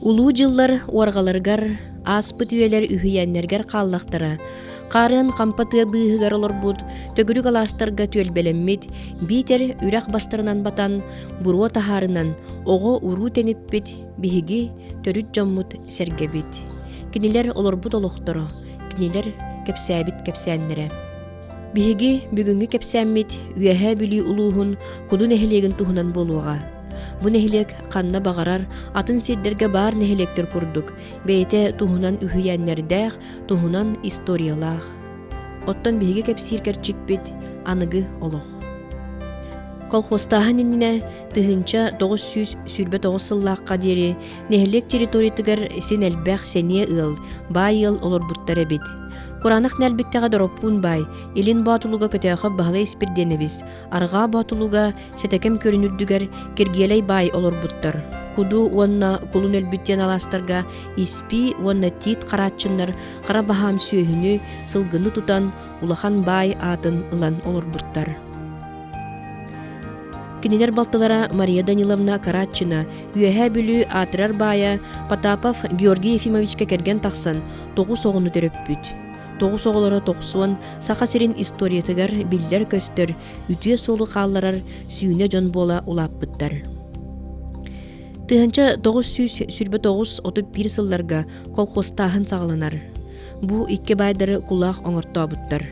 Улуу дьыллар уорҕаларыгар, ааспыт үйэлэр үһүйээннэригэр хааллахтара, хаарыан хампа тыа быыһыгар олорбут, төгүрүк алаастарга түөлбэлэммит, биитэр үрэх бастарынан батан, буруо таһаарынан, оҕо-уруу тэниппит биһиги төрүт дьоммут сэргэбит. Кинилэр олорбут олохторо, кинилэр кэпсээбит кэпсээннэрэ. Биһиги бүгүҥҥү кэпсээммит Үөһээ Бүлүү улууһун Куду нэһилиэгин туһунан буолуоҕа. Бу нэһилиэк ханна баҕарар атын сирдэргэ баар нэһилиэктэр курдук бэйэтэ туһунан үһүйээннэрдээх, туһунан историялаах. Оттон биһиги кэпсиир кэрчикпит аныгы олох. Колхозтааһын иннинэ 1929 сыллаахха диэри нэһилиэк территориятыгар син элбэх сэниэ ыал, баай ыал олорбуттар эбит. Кураанах нэлбиктэҕэ Дороппуун баай, Илин Боотулуга Көтөөхөп Баһылай Испирдиэнэбис, Арҕаа Боотулуга Сэтэкэм күөлүн үрдүгэр Киргиэлэй баай олорбуттар. Куду уонна Кулун өлбүт диэн алаастарга Испии уонна Тиит Харааччыннар хара баһаам сүөһүнү, сылгыны тутан улахан баай аатын ылан олорбуттар. Кинилэр балтылара Мария Даниловна Каратчина Үөһээ Бүлүү аатырар баайа Потапов Георгий Ефимовичка кэргэн тахсан тоҕус оҕону төрөппүт. Тоҕус оҕолоро тохсуон Саха сирин историятыгар биллэр-көстөр үтүө суолу хаалларар сүүнэ дьон буола улааппыттар. 1929-31 сылларга колхозтааһын саҕаланар. Бу икки баайдары кулаах оҥортообуттар.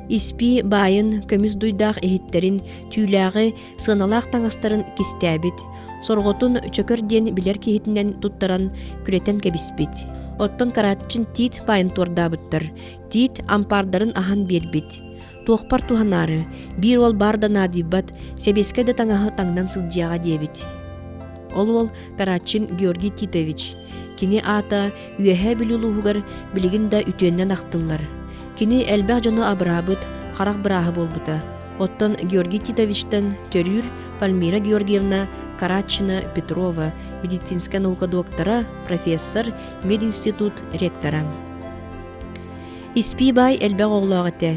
Испии баайын, көмүс дуйдаах иһиттэрин, түүлээҕи, сыаналаах таҥастарын кистээбит, сорҕотун чөкөр диэн билэр киһитинэн туттаран күрэтэн кэбиспит. Оттон Каратчин тиит баайын туордаабыттар, тиит ампаардарын аһан биэрбит. Туохпар туһанаары, биир уол баар да наадыйбат, сэбиэскэй да таҥаһы таҥнан сылдьыаҕа диэбит. Ол уол Карачин Георгий Титович. Кини аата Үөһээ Бүлүү улууһугар билигин да үтүөннэн ахтыллар. Кини элбэх дьону абыраабыт, харах бырааһа буолбута. Оттон Георгий Титовичтан төрүүр Пальмира Георгиевна Карачина Петрова, медицинскэй наука доктора, профессор, мединститут ректора. Испии баай элбэх оҕолоох этэ.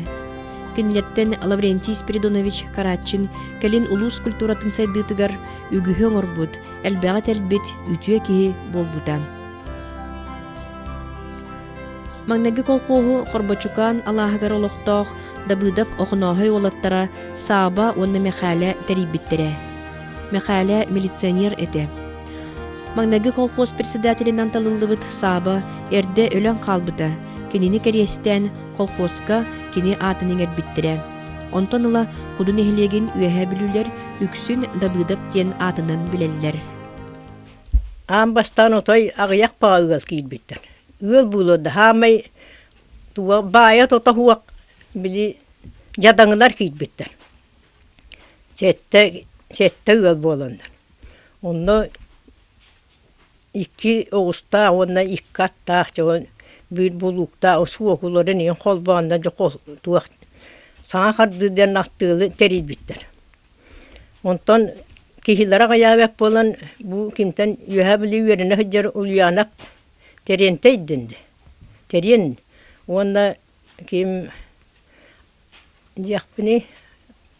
Кинилэртэн Лаврентий Спиридонович Карачин кэлин улуус культуратын сайдыытыгар үгүһү оҥорбут, элбэҕи тэлбит үтүө киһи буолбута. Маҥнайгы колхуоһу Хорбочукаан алааһыгар олохтоох Дабыдап Охонооһой уолаттара Сааба уонна Мэхээлэ тэрийбиттэрэ. Мэхээлэ милиционер этэ. Маҥнайгы колхоз председателинэн талыллыбыт Сааба эрдэ өлөн хаалбыта. Кинини кэриэстээн колхозка кини аатын иҥэрбиттэрэ. Онтон ыла Куду нэһилиэгин Үөһээ Бүлүүлэр үксүн Дабыдап диэн аатынан билэллэр. Аан бастаан отой аҕыйах баҕа ыал киирбиттэр. Ыал буолуо да хаамай туга баайа тото суох били дьадаҥылар киирбиттэр. Сэттэ сэттэ ыал буоланнар. Онно икки оҕустаах уонна икки аттаах дьон биир булууктаах суоһуларын иһин холбооннор дьэ туох саҥа хардыы диэн аттыылы тэрийбиттэр. Онтон киһилэрэ аҕыйаабат буолан бу кимтэн Үөһээ Бүлүү үөрэнэ сылдьар Ульянов Терентий диэн Тэриэн уонна ким диэхпиний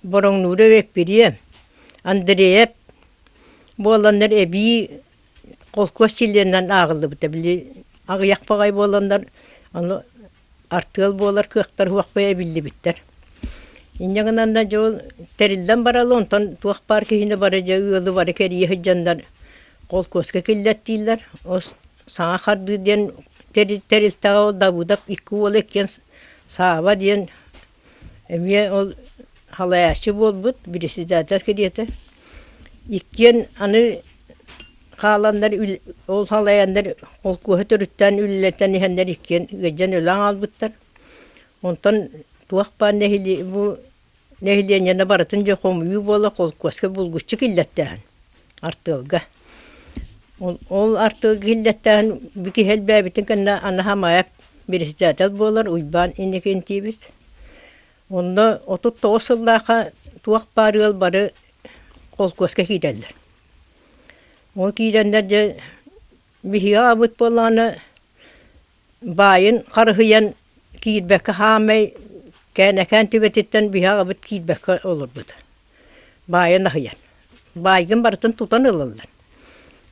Бороҥнуурап Эппириэм Андреев буоланнар эбии холкуос чилиэнинэн ааҕыллыбыта били аҕыйах баҕайы буоланнар ону артыал буолар кыахтар суохпа эбиллибиттэр. Инньэ гынан да дьэ ол тэриллэн барал онтон туох баар киһини бары дьэ ыалы бары кэрийэ сылдьаннар холкуоска киллэртииллэр. Ол саҥа хардыы диэн тэрилтэҕэ ол Давыдов икки уола иккиэн Сааба диэн эмиэ ол халайааччы буолбут, председатель кэриэтэ. Иккиэн аны хааланнар ол салайаннар холкуоһу төрүттээн үлэлэтэн иһэннэр иккиэн ыалдьан өлөн хаалбыттар. Онтон туох баар нэһилиэ бу нэһилиэнньэни барытын дьэ хомуйуу буола холкуоска булгуччу киллэртээһин артыалга. Ол, ол артыалга киллэртээһин бу киһи элбээбитин кэннэ аны Хамаайап председатель буолар Уйбаан Иннокентьевич. Онно 39 сыллаахха туох баар ыал бары холкуоска киирэллэр. Ол киирэннэр дьэ биһиги аҕабыт буоллаҕына баайын харыһыйан киирбэккэ хаамай Кээнэкээн түбэтиттэн биһи аҕабыт киирбэккэ олорбута. Баайын аһыйан. Баайгын барытын тутан ылаллар.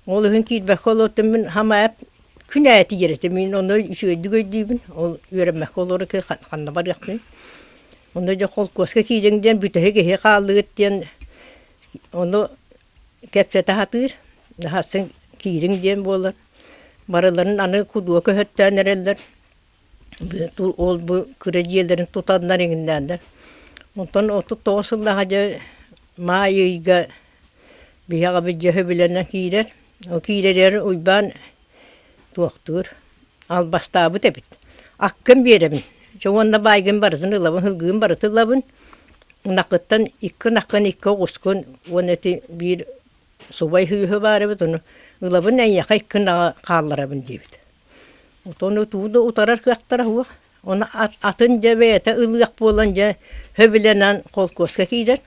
Ол иһин киирбэккэ олортум мин хамаайап күн ээти диэри мин ону үчүгэйдик өйдүүбүн. Ол үөрэммэккэ олорор ханна барыахпын. Онно дьэ холкуоска киириҥ диэн бүтэһик иһи хааллыгыт диэн ону кэпсэтэ сатыыр. Хасын киириҥ диэн буолар. Барыларын аны кудуо көһөттөөн эрэллэр. Ол бу кыра дьиэлэрин тутаннар иҥиннээннэр. Онтон 39 сыллааҕы дьэ маай ыйга биһиэхэ дьэ билэнэ киирэр. Ол киирэригэр Уйбаан туохтуур, албастаабыт эбит. Аккын биэрэбин. Дьэ уонна баайгын барытын ылабын, ылгыын барытын ылабын. Ынаххыттан икки ынаххын, икки оҕускун уонна ити биир субай сыыһа баар эбит, ону ылабын эйиэхэ икки ынаҕы хаалларабын диэбит. Отону туу да утарар кыахтара суох. Ону атын дьэ бэйэтэ ылыах буолан дьэ сөбүлэнэн холкуоска киирэр.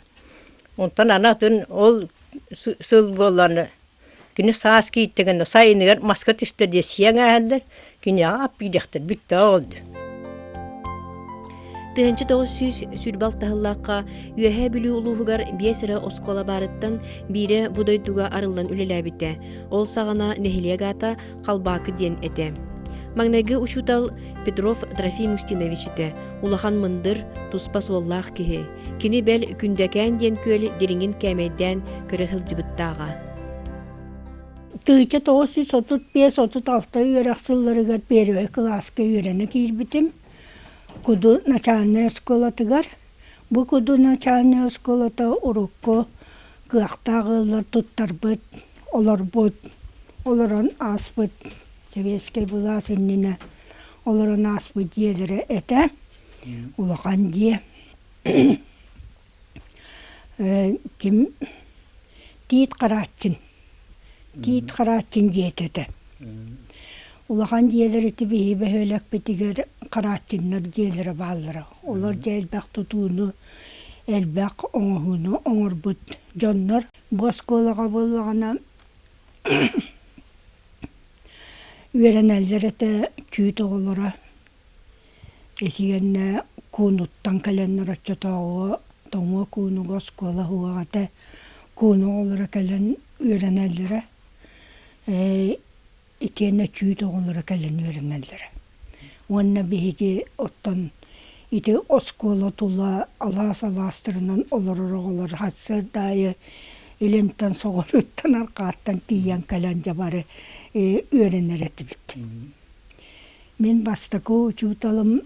Онтон аны атын ол сыл буолан кини саас киирдигинэ сайыныгар маска түстэ диэ сиэҥ ааһаллар, киниэхэ ап биириэхтэр бүттэ ол 1926 сыллаахха Үөһээ Бүлүү улууһугар биэс эрэ оскуола баарыттан биирэ бу дойдуга арыллан үлэлээбитэ. Ол саҕана нэһилиэк аата Халбаакы диэн этэ. Маҥнайгы учуутал Петров Трофим Устинович этэ. Улахан мындыр, туспа суоллаах киһи. Кини бэл Күндэкээн диэн күөл дириҥин кээмэйдээн көрө сылдьыбыттааҕа. 1935-36 үөрэх сылларыгар первэй кылааска үөрэнэ киирбитим. Куду начальнай оскуолатыгар. Бу Куду начальнай оскуолата урукку кыахтаах ыаллар туттарбыт, олорбут, олорон ааспыт сэбиэскэй былаас иннинэ олорон ааспыт дьиэлэрэ этэ. Улахан дьиэ. Ким Тиит Харааччын Тиит Харааччын дьиэтэ этэ. Улахан дьиэлэр ити биһиги бөһүөлэкпитигэр Харааччыннар дьиэлэрэ бааллара. Олор дьэ элбэх тутууну, элбэх оҥоһууну оҥорбут дьоннор. Бу оскуолаҕа буоллаҕына үөрэнэллэр этэ чүүт оҕолоро. Итиэннэ куунуттан кэлэннэр оччотооҕу тоҥуо куунуга оскуола уһуох этэ. Кууну оҕолоро кэлэн үөрэнэллэрэ. Итиэннэ чүүт оҕолоро кэлэн үөрэнэллэрэ. Уонна биһиги оттон ити оскуола тула алаас алаастарынан олорор оҕолор сарсыарда аайы илинтэн соҕурууттан арҕааттан тиийэн кэлэн дьэ бары үөрэнэр этибит. Мин бастакы учууталым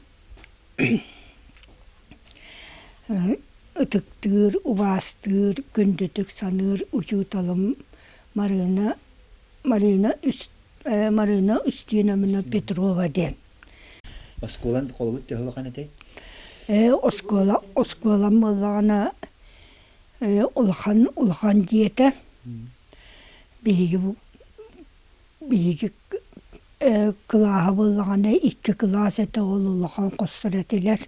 ытыктыыр, убаастыыр, күндүтүк саныыр учууталым Марина Марина Марина Устиновна Петрова диэн. Оскуолан холобут төһө улахан этэй? Оскуола оскуолам буоллаҕына улахан улахан дьиэтэ. Биһиги биһиги кылааһа буоллаҕына икки кылаас этэ ол улахан хостор этилэр.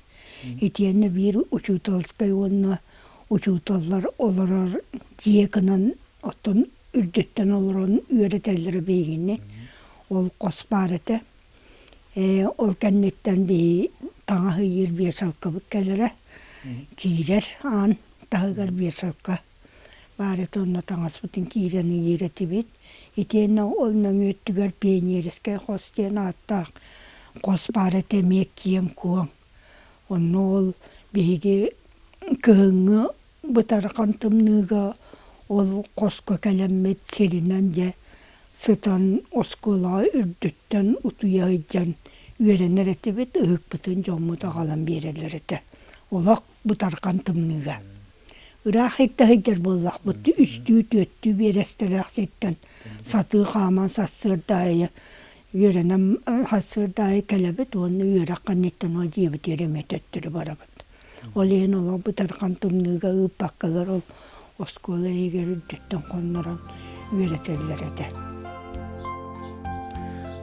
Итиэннэ биир учууталскай уонна учууталлар олорор дьиэ гынан оттон үрдүттэн олорон үөрэтэллэрэ биһигини. Ол хос баар этэ. Ол кэнниттэн биһи таҥас ыйыыр биэсалкабыт кэлэрэ. Киирэр аан таһыгар биэсалка баар этэ онно таҥаспытын киирэн ыйыыр этибит. Итиэннэ ол нөҥүө өттүгэр пионерскай хос диэн ааттаах хос баар этэ эмиэ киэҥ-куоҥ. Онно ол биһиги кыһыҥҥы бытархан тымныыга ол хоско кэлэммит сиринэн дьэ сытан оскуолаҕа үрдүттэн утуйа сылдьан үөрэнэр этибит, ыһыкпытын дьоммут аҕалан биэрэллэр этэ. Олох бытархан тымныыга. Ыраах ирдэ сылдьар буоллахпыт, үстүү-түөртүү биэрэстэлээх сиртэн сатыы хааман сарсыарда аайы үөрэнэн сарсыарда аайы кэлэбит уонна үөрэх кэнниттэн ол дьиэбитигэр эмиэ төттөрү барабыт. Ол иһин олох бытархан тымныыга ыыппаккалар ол оскуола иһигэр үрдүттэн хоннорон үөрэтэллэр этэ.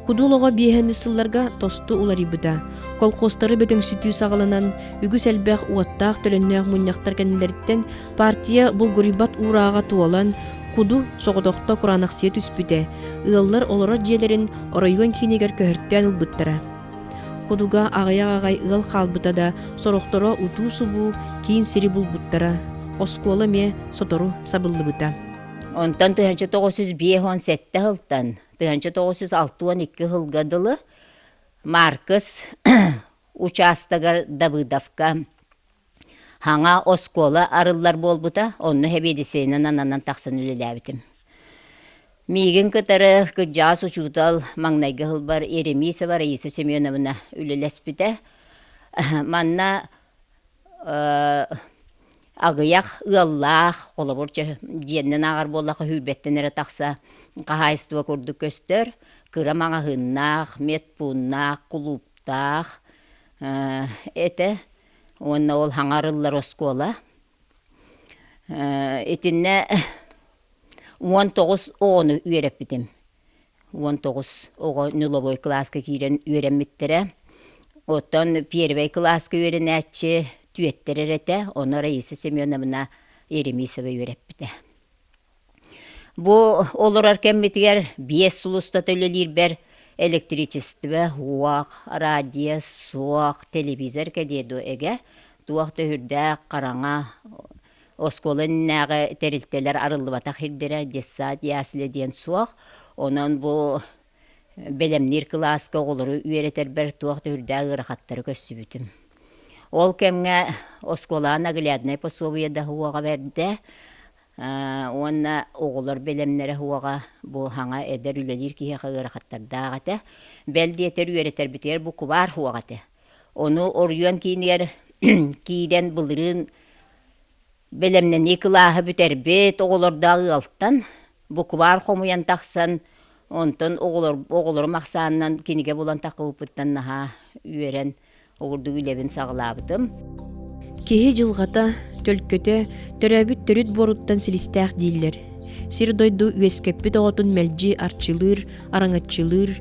Кудул оҕо биэһэнни сылларга тосту уларыйбыта. Колхозтары бөдөҥсүтүү саҕаланан, үгүс элбэх уоттаах-төлөннөөх мунньахтар кэннилэриттэн партия булгуруйбат уурааҕа туолан, Куду соҕотохто кураанахсыйа түспүтэ, ыаллар олорор дьиэлэрин оройуон киинигэр көһөртөөн ылбыттара. Кудуга аҕыйах аҕай ыал хаалбыта да, сорохторо утуу-субуу киин сири булбуттара. Оскуола эмиэ сотору сабыллыбыта. Онтон 1957 сылтан 1962 сылга дылы Маркс учаастагар Давыдовка Хаҥа оскуола арыллар буолбута, онно сэбиэдиссэйинэн ананан тахсан үлэлээбитим. Миигин кытары кырдьаҕас учуутал маҥнайгы сылбар Еремисова Раиса Семеновна үлэлэспитэ. Манна аҕыйах ыаллаах, холобур, дьиэннэн ааҕар буоллахха сүүрбэттэн эрэ тахса хаһаайыстыба курдук көстөр, кыра маҕаһыыннаах, медпууннаах, кулууптаах этэ. Уонна ол хаҥа арыллар оскуола. Итиннэ 19 оҕону үөрэппитим. 19 оҕо нулевой кылааска киирэн үөрэммиттэрэ. Оттон первэй кылааска үөрэнээччи түөттэр эрэ этэ, ону Раиса Семеновна Еремисова үөрэппитэ. Бу олорор кэммитигэр биэс сыл устата үлэлиирбэр электричество, уох, радио, суох, телевизор кэлиэ дуо эгэ, туох да сүрдээх хараҥа оскуола иннинээҕи тэрилтэлэр арыллыбатах сирдэрэ, детсад, ясли диэн суох. Онон бу бэлэмниир кылааска оҕолору үөрэтэрбэр туох да сүрдээх ыарахаттары көрсүбүтүм. Ол кэмҥэ оскуолаҕа нагляднай пособие да суоҕа бэрдэ, Уонна оҕолор бэлэмнэрэ суоҕа бу саҥа эдэр үлэлиир киһиэхэ ыарахаттардаах этэ. Бэл диэтэр үөрэтэрбитигэр букубаар суох этэ. Ону оройуон киинигэр киирэн былырыын бэлэмнэнии кылааһы бүтэрбит оҕолордоох ыалтан букубаар хомуйан тахсан, онтон оҕолор оҕолорум ахсаанынан кинигэ булан таххыбыппыттан наһаа үөрэн Оҕурдук үлэбин саҕалаабытым. Киһи дьылҕата, төлкөтө, төрөөбүт төрүт буоруттан силистээх дииллэр. Сир-дойду үөскэппит оҕотун мэлдьи арчылыыр, араҥаччылыыр,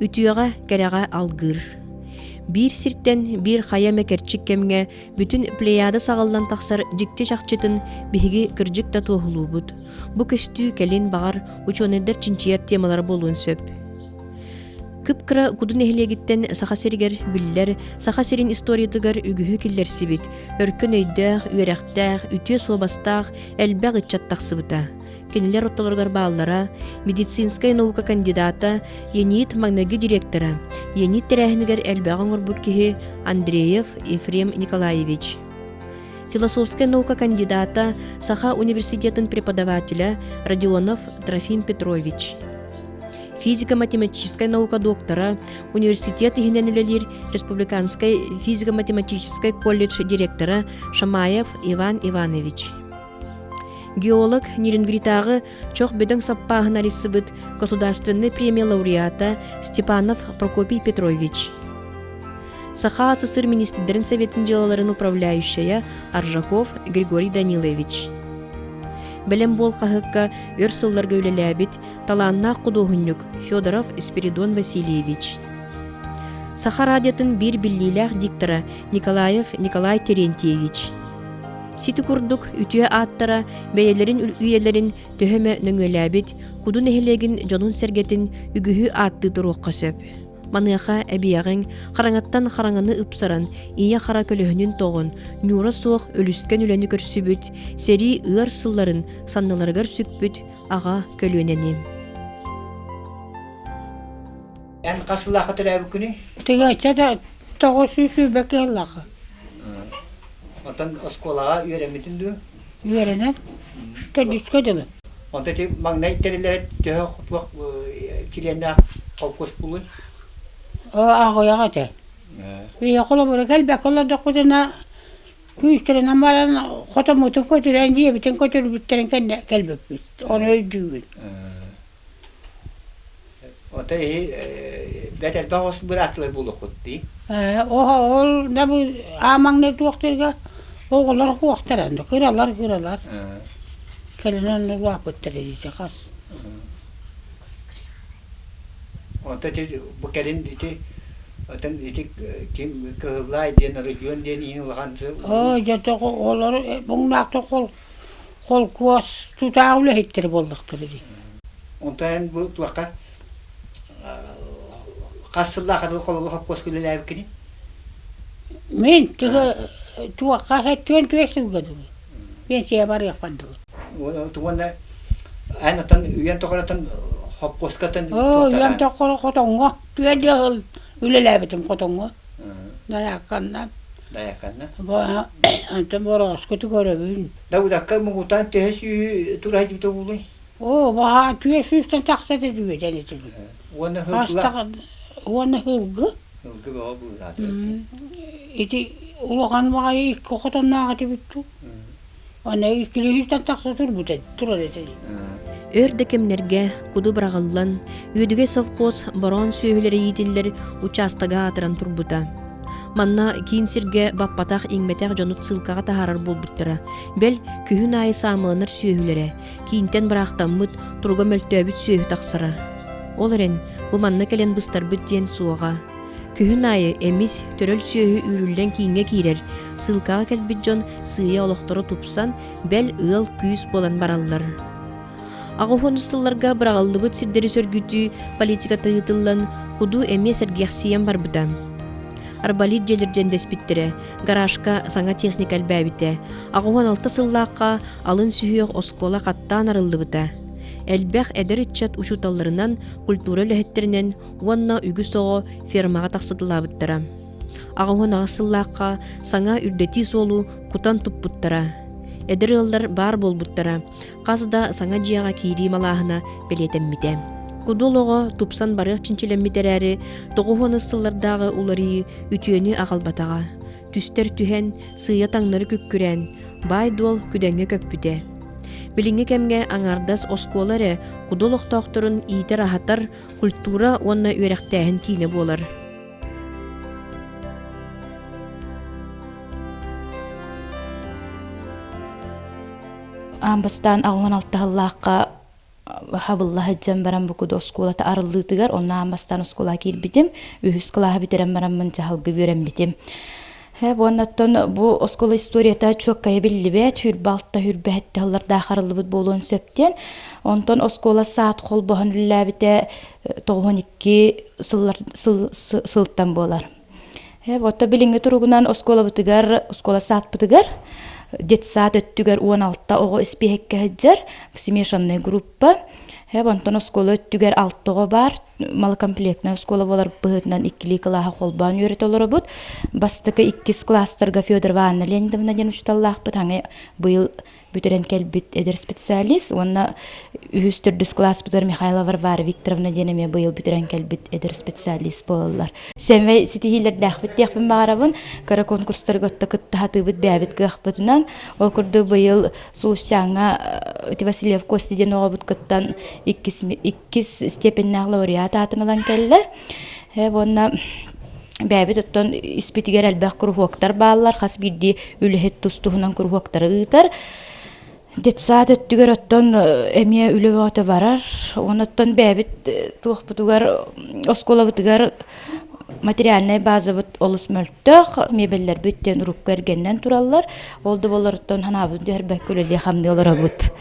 үтүөҕэ, кэрэҕэ алгыыр. Биир сиртэн биир хайа эмэ кэрчик кэмҥэ бүтүн плеяда саҕыллан тахсар дьикти чахчытын биһиги кырдьык да туоһулуубут. Бу көстүү кэлин, баҕар, учуонайдар чинчийэр темалара буолуон сөп. Кып-кыра Куду нэһилиэгиттэн Саха сиригэр биллэр, Саха сирин историятыгар үгүһү киллэрсибит, өркөн өйдөөх, үөрэхтээх, үтүө суобастаах элбэх ыччат тахсыбыта. Кинилэр ортолоругар бааллара медицинскэй наука кандидата, ЕНИИТ маҥнайгы директора, ЕНИИТ тэрээһинигэр элбэҕи оҥорбут киһи Андреев Ефрем Николаевич. Философскай наука кандидата, Саха университетын преподавателя Родионов Трофим Петрович. Физико-математическай наука доктора, университет иһинэн үлэлиир Республиканскай физико-математическай колледж директора Шамаев Иван Иванович. Геолог Нерюнгритааҕы чох бөдөҥ саппааһын арыйсыбыт государственнай премия лауреата Степанов Прокопий Петрович. Саха СССР министрдэрин советын дьыалаларын управляющайа Аржаков Григорий Данилович. Бэлэм буол хаһыакка өр сылларга үлэлээбит талааннаах худуоһунньук Федоров Спиридон Васильевич. Саха радиотын биир биллиилээх диктора Николаев Николай Терентьевич. Сити курдук үтүө ааттара бэйэлэрин үйэлэрин төһө эмэ нөҥүөлээбит Куду нэһилиэгин дьонун-сэргэтин үгүһү ааттыы туруохха сөп. Маныаха эбиэҕиҥ, хараҥаттан хараҥаны ыпсаран, ийэ-хара көлөһүнүн тоҕон, ньуура суох үлүскэн үлэни көрсүбүт, сэрии ыар сылларын санныларыгар сүкпүт аҕа көлүөнэни. Эн хас сыллаахха төрөөбүккүнүй? Тыгачча да 920 кыаллаха. Онтон оскуолаҕа үөрэммитин дуу? Үөрэнэн. Төрдүскэ дылы. Онто ити маҥнай тэриллэрэ төһө туох чилиэннээх холкуос буолуой? Аҕыйах этэ. Ийэ холобура кэлбэккэ олордохпутуна күүстэринэн баран хотоммутун көтүрэн, дьиэбитин көтүрбүттэрин кэннэ кэлбиппит. Ону өйдүүбүн. Ото иһи бэт элбэх ос бырааттылар буолуоххут дии. Ол да бу аамаҥнай туохтарга оҕолор хуохтара кыралар кыралар. Кэлин онно улааппыттар дии хас. Онто ити бу кэлин ити отон ити ким Кыһыллаай диэн Родион диэн иин улахан Оо дьэ олор буҥнаахта хол холкуос тутаах үлэһиттэрэ буоллахтара дии. Онтон эн бу туохха хас сыллаах холобур холкуоска үлэлээбиккиний? Мин туохха түөн түөс сылга дылы. Пенсия барыахпар дылы. Уонна Эн отон үйэн тоҕоротон хоппуоскатын Оо, үйэм тоҕоро хотоҥҥо түө дьыл үлэлээбитим хотоҥҥо. Дайаакканнан. Дайаакканнан. Онтон борооску көрөбүн. Да удакка муҥутаан төһө сүүһү тура дьибитэ уулуй? Оо, баһаан түө сүүстэн тахса этэ түөтэн этибит. Уонна хылгыла. Уонна хылгы. Хылгы бөҕө быылааты. Ити улахан баҕайы икки хотонноох этибит дуу. Аны иккилиһиттэн тахса турбут турар этэ. Өр да кэмнэргэ куду быраҕыллан, Үөдүгэй совхоз бороон сүөһүлэрэ иитиллэр учаастага аатыран турбута. Манна киин сиргэ баппатах иҥмэтэх дьону ссылкаҕа таһаарар буолбуттара. Бэл, күһүн аайы саамыланар сүөһүлэрэ, киинтэн быраахтаммыт, туруга мөлтөөбүт сүөһү тахсара. Ол эрэн, бу манна кэлэн быстарбыт диэн суоҕа. Күһүн аайы эмис, төрөл сүөһү үүрүллэн кииҥҥэ киирэр, ссылкаҕа кэлбит дьон сыыйа олохторо тупсан, бэл ыал күүс буолан бараллар. Аҕыс сылларга быраҕыллыбыт сирдэри сөргүтүү политиката ыытыллан, куду эмиэ сэргэхсийэн барбыта. Арбалит дьиэлэр дьэндэспиттэрэ, гаражка саҥа техника элбээбитэ. 86 сыллаахха алын сүһүөх оскуола хаттаан арыллыбыта. Элбэх эдэр ыччат учууталларынан, культура үлэһиттэринэн уонна үгүс оҕо фермаҕа тахсыталаабыттара. 88 сыллаахха саҥа үрдэтии суолу кутан туппуттара. Эдэр ыаллар баар буолбуттара, хас да саҥа дьиэҕэ киирии малааһына бэлиэтэммитэ. Кудул оҕо тупсан барыах чинчилэммит эрээри, 90 сыллардааҕы уларыйыы үтүөнү аҕалбатаҕа. Түстэр түһэн, сыыйа таҥнары күккүрээн, баай-дуол күдэҥҥэ көппүтэ. Билиҥҥи кэмҥэ аҥаардас оскуола эрэ кудул олохтоохторун иитэр-аһатар культура уонна үөрэхтээһин киинэ буолар. Аан бастаан 86 сыллаахха хабылла сылдьан баран бу куду оскуолата арыллыытыгар онно аан бастаан оскуолаҕа киирбитим. Үһүс кылааһы бүтэрэн бараммын дьаһалга үөрэммитим. Уоннаттан бу оскуола историята чуоккайа биллибэт, хүрбэ алта, хүрбэ сэттэ сыллардаах арыллыбыт буолуон сөп диэн. Онтон оскуола саат холбоһон үлэлээбитэ 92 сыллар сылтан буолар. Отто билиҥҥи туругунан оскуолабытыгар, оскуола саатпытыгар детсад өттүгэр 16 оҕо испииһэккэ сылдьар, смешанная группа. Онтон оскуола өттүгэр 6 оҕо баар, малокомплектная оскуола буолар быһыытынан иккилии кылааһы холбоон үөрэтэ олоробут. Бастакы иккис класстарга Федорова Анна Леонидовна диэн учууталлаахпыт, аҥы быйыл бүтэрэн кэлбит эдэр специалист уонна үһүс төрдүс класспытыгар Михайлова Варвара Викторовна диэн эмиэ быйыл бүтэрэн кэлбит эдэр специалист буолаллар. Сэмэй ситиһиилэрдээхпит диэхпин баҕарабын. Кыра конкурстарга отто кытта сатыыбыт бэйэбит кыахпытынан. Ол курдук быйыл Сулусчааҥҥа ити Васильев Костя диэн оҕобут кыттан иккис, иккис степеннээх лауреат аатын ылан кэллэ. Уонна бэйэбит оттон испитигэр элбэх куруһуоктар бааллар, хас биирдии үлэһит тус-туһунан куруһуоктары ыытар. Детсад өттүгэр оттон эмиэ үлэ бөҕөтө барар. Онон бэйэбит туохпутугар, оскуолабытыгар материальнай базабыт олус мөлтөх, миэбэллэрбит диэн урукку эргэннэн тураллар. Ол да буоллар оттон санаабытын түһэрбэккэ үлэлии-хамныы олоробут.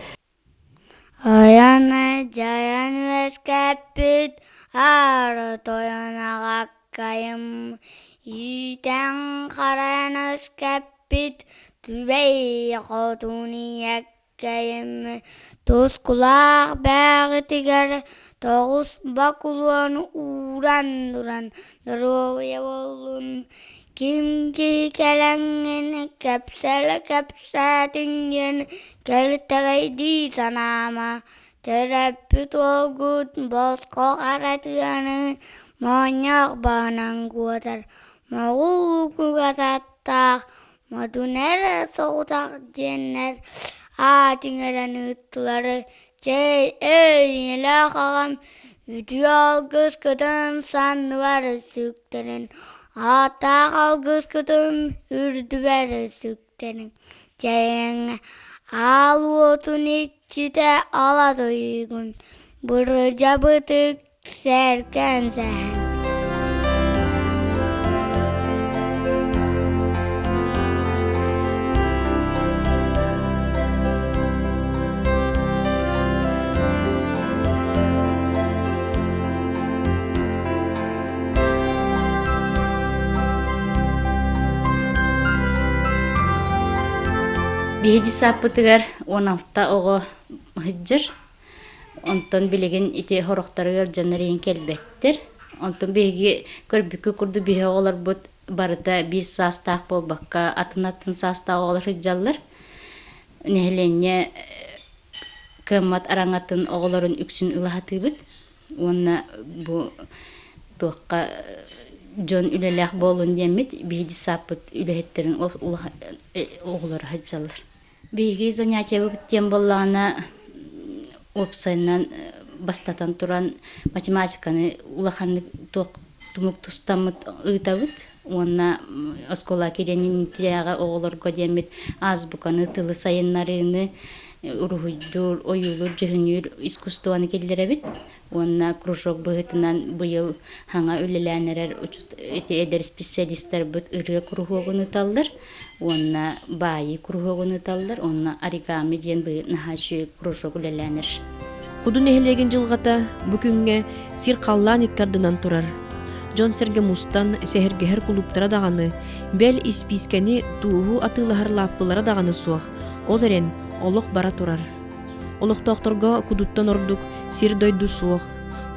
Айан-дьайан үөскэппит аара тойон аҕаккайым, иитэн-харайан үөскэппит күбэй хотун ийэккэйим, тускулаах бээҕитигэр тоҕус бокулуон ууран туран доруобуйа буоллун, ким киһи кэлэҥҥин кэпсэлэ кэпсээтиҥҥин кэлтэгэйдии санаама, төрөппүт уолгут босхо хара тыаны моонньоох баһынан куотар, моҕул кугататтаах модун эрэ соҕотох диэннэр аат иҥэрэн ыыттылар Чэй, эй, ийэлээх аҕам үтүө алгыскытын санныбар сүктэрин, ааттаах алгыскытын үрдүбэр сүктэрин, чэйиҥ, аал уотун иччитэ ала тойугун, бырдьабытык сэргэн сэһэн. Биһиги сааппытыгар 16 оҕо сылдьар. Онтон билигин ити сорохторо ыалдьаннар иһин кэлбэттэр. Онтон биһиги көрбүккэ курдук биһи оҕолорбут барыта биир саастаах буолбакка атын-атын саастаах оҕолор сылдьаллар. Нэһилиэнньэ кыаммат араҥатын оҕолорун үксүн ыла сатыыбыт. Уонна бу туохха дьон үлэлээх буоллун диэммит биһиги сааппыт үлэһиттэрин оҕолоро сылдьаллар. Биһиги занятиебыт диэн буоллаҕына уопсайынан бастатан туран математиканы улаханнык туох тумук тустаммыт ыытабыт уонна оскуола кириэнинтээҕи оҕолорго диэммит азбуканы, тылы сайыннарыыны, уруһуйдуур, ойуулуур, дьүһүнүүр искусствоны киллэрэбит уонна кружок быһыытынан быйыл саҥа үлэлээн эрэр ити эдэр специалистарбыт ырыа куруһуогун ыыталлар уонна баайыы куруһуогун ыыталлар уонна оригами диэн наһаа үчүгэй кружок үлэлээн эрэр. Куду нэһилиэгин дьылҕата бу күҥҥэ сир-халлаан икки ардынан турар. Дьон-сэргэ мустан, сэһэргэһэр кулууптара даҕаны, бэл испиискэни, тууһу атыылаһар лааппылара даҕаны суох, ол эрэн олох бара турар. Олохтоохторго кудуттан ордук сир-дойду суох.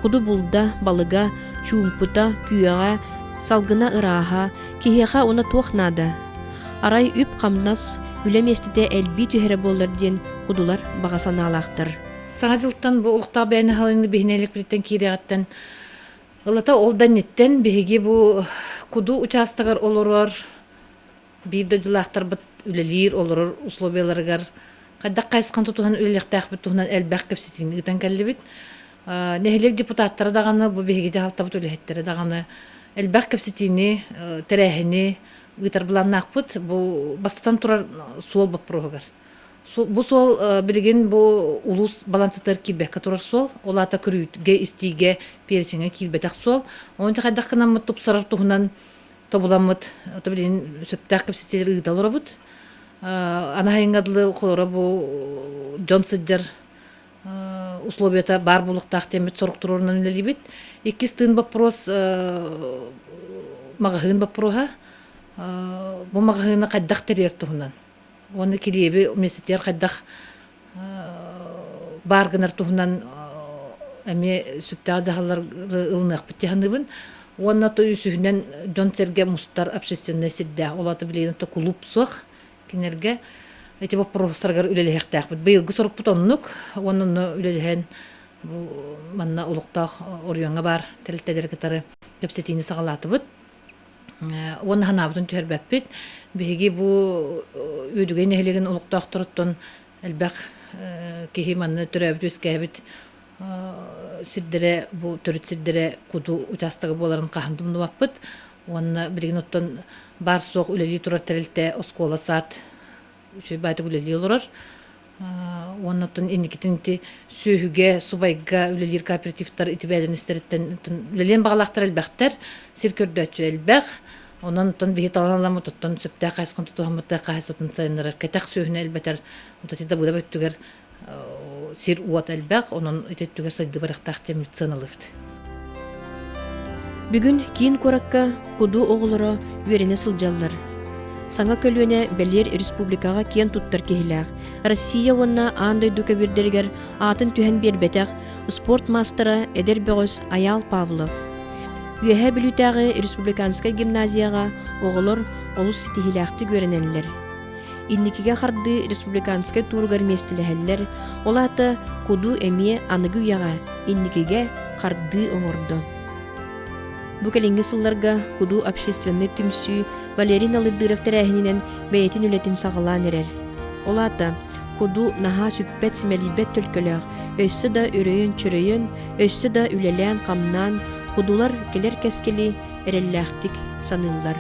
Куду булда, балыга, чуумпута, күөҕэ, салгына ырааһа, киһиэхэ уонна туох наада? Арай үп-хамнас, үлэ миэстэтэ элбии түһэрэ буоллар диэн кудулар баҕа санаалаахтар. Саҥа дьылтан бу олохтоох бэйэни халыҥны биһинэликпититтэн киириэҕиттэн ылата ол да инниттэн биһиги бу куду учаастагар олорор биир дойдулаахтарбыт үлэлиир, олорор условияларыгар хайдах хайысхан тутуһан үлэлиэхтээхпит туһунан элбэх кэпсэтиини ыытан кэллибит. Нэһилиэк депутаттара даҕаны, бу биһиги дьаһалтабыт үлэһиттэрэ даҕаны элбэх кэпсэтиини, тэрээһини ыытар былааннаахпыт. Бу бастатан турар суол боппуруоһугар. Бу суол билигин бу улуус балансатыгар киирбэккэ турар суол. Ол аата көрүүгэ, истиигэ, перечеҥҥэ киирбэтэх суол. Онон хайдах гынаммыт тупсарар туһунан тобуламмыт, ото билигин сөптөөх кэпсэтиилэр ыыта олоробут. Анаһайыҥҥа дылы холоро бу дьон сылдьар условията баар буолуохтаах диэммит сорук туруорунан үлэлиибит. Иккис тыын боппуруос маҕаһыын боппуруоһа. Бу маҕаһыыны хайдах тэрийэр туһунан уонна килиэби миэстэтигэр хайдах баар гынар туһунан эмиэ сөптөөх дьаһаллары ылыныахпыт дии саныыбын. Уонна то үсүһүнэн дьон-сэргэ мустар общественнай сирдээх, ол аата билигин то кулууп суох кинилэргэ ити боппуруостарыгар үлэлэһиэхтээхпит. Быйылгы сорукпут оннук уонна онно үлэлэһэн бу манна олохтоох оройуоҥҥа баар тэрилтэлэри кытары кэпсэтиини саҕалаатыбыт. Уонна санаабытын түһэрбэппит. Биһиги бу Үөдүгэй нэһилиэгин олохтоохторуттан элбэх киһи манна төрөөбүт-үөскээбит сирдэрэ, бу төрүт сирдэрэ Куду учаастага буоларын хаһан да умнубаппыт. Уонна билигин оттон баар-суох үлэлии турар тэрилтэ оскуола-саад үчүгэй баайдык үлэлии олорор. Уонна оттон инникитин ити сүөһүгэ, субайга үлэлиир кооперативтар ити бэйэлэрин үлэлиэн баҕалаахтар элбэхтэр, сир көрдөөччү элбэх. Онон оттон биһи талан аламмыт оттон сөптөөх хайысханы тутуһаммыт хаһаайыстыбатын сайыннарар кэтэх сүөһүнү элбэтэр ити да быдап өттүгэр сир-уот элбэх, онон ити өттүгэр сайдыы барыахтаах диэн сыаналыыбыт. Бүгүн киин куоракка Куду оҕолоро үөрэнэ сылдьаллар. Саҥа көлүөнэ бэлиэр республикаҕа киэн туттар киһилээх, Россия уонна аан дойду көбүөрдэригэр аатын түһэн биэрбэтэх спорт маастара эдэр бөҕөс Айаал Павлов. Үөһээ Бүлүүтээҕи республиканскай гимназияҕа оҕолор олус ситиһиилээхтик үөрэнэллэр. Инникигэ хардыы республиканскай тууругар миэстэлэһэллэр, ол аата Куду эмиэ аныгы үйэҕэ инникигэ хардыы оҥордо. Бу кэлиҥҥи сылларга Куду общественнай түмсүү Валерий Налыдыров тэрээһининэн бэйэтин үлэтин саҕалаан эрэр. Ол аата Куду наһаа сүппэт-симэлийбэт төлкөлөөх, өссө да өрөйөн-чөрөйөн, өссө да үлэлээн-хамнаан, Кудулар кэлэр кэскили эрэллээхтик саныыллар.